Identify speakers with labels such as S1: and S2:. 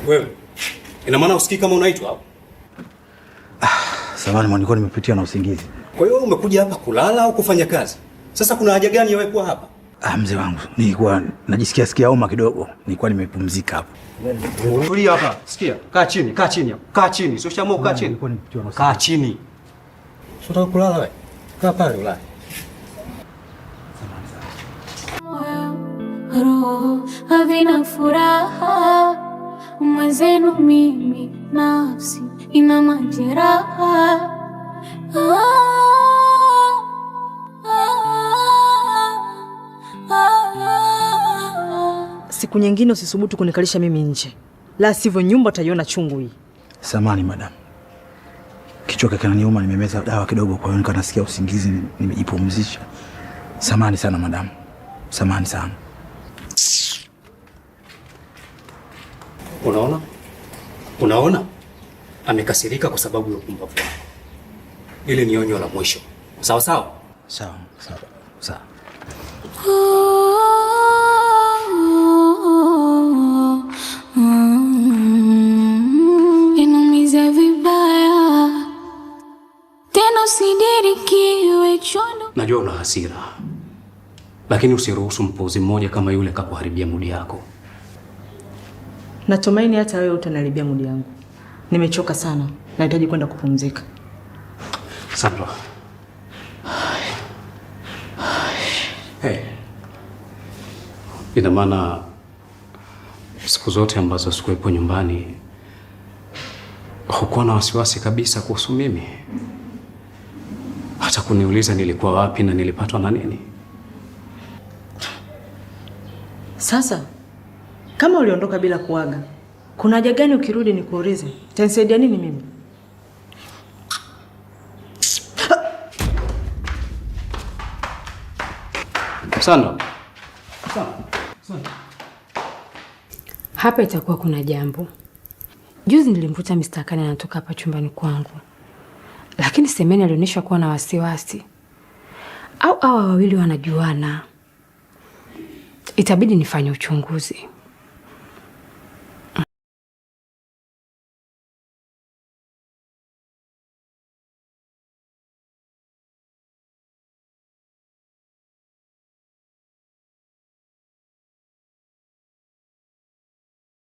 S1: Wewe ina maana usikii kama unaitwa hapo?
S2: Samahani, nilikuwa nimepitia na usingizi.
S1: Kwa hiyo umekuja hapa kulala au kufanya kazi? Sasa kuna haja gani ya wewe kuwa hapa?
S2: Ah, mzee wangu, nilikuwa najisikia sikia homa kidogo, nilikuwa nimepumzika hapo.
S1: Tulia hapa. Sikia, kaa chini, kaa chini hapo. Kaa chini, sio shamu, kaa chini.
S2: Nilikuwa nimepitiwa na
S1: Kaa chini. Sio unataka kulala wewe? Kaa pale ulale.
S3: Roho havina furaha, mwenzenu mimi nafsi ina majeraha. Ah, ah, ah.
S4: Siku nyingine usisubutu kunikalisha mimi nje, la sivyo nyumba utaiona chungu hii.
S2: Samahani madam, kichwa kinaniuma, nimemeza dawa kidogo, kwa hiyo nasikia usingizi, nimejipumzisha. Samahani sana madam, samahani sana.
S1: Unaona? Unaona? Amekasirika kwa sababu ya upumbavu wako. Ile ni onyo la mwisho. Sawa sawa?
S2: Sawa sawa sawa.
S3: Inaumiza vibaya tena, usidirikiwe chondo.
S1: Najua una hasira, lakini usiruhusu mpuuzi mmoja kama yule kakuharibia mudi yako.
S4: Natumaini hata wewe utaniharibia mudi yangu. Nimechoka sana, nahitaji kwenda kupumzika.
S1: Sandra. Hey. Ina maana siku zote ambazo sikuwepo nyumbani hukuwa na wasiwasi kabisa kuhusu mimi, hata kuniuliza nilikuwa wapi na nilipatwa na nini?
S4: Sasa kama uliondoka bila kuaga, kuna haja gani ukirudi nikuulize? Itanisaidia nini mimi?
S1: Sandra.
S5: Hapa itakuwa kuna jambo. Juzi nilimkuta Mr. Kane anatoka hapa chumbani kwangu, lakini Semeni alionyesha kuwa na wasiwasi, au hawa wawili wanajuana. Itabidi nifanye uchunguzi.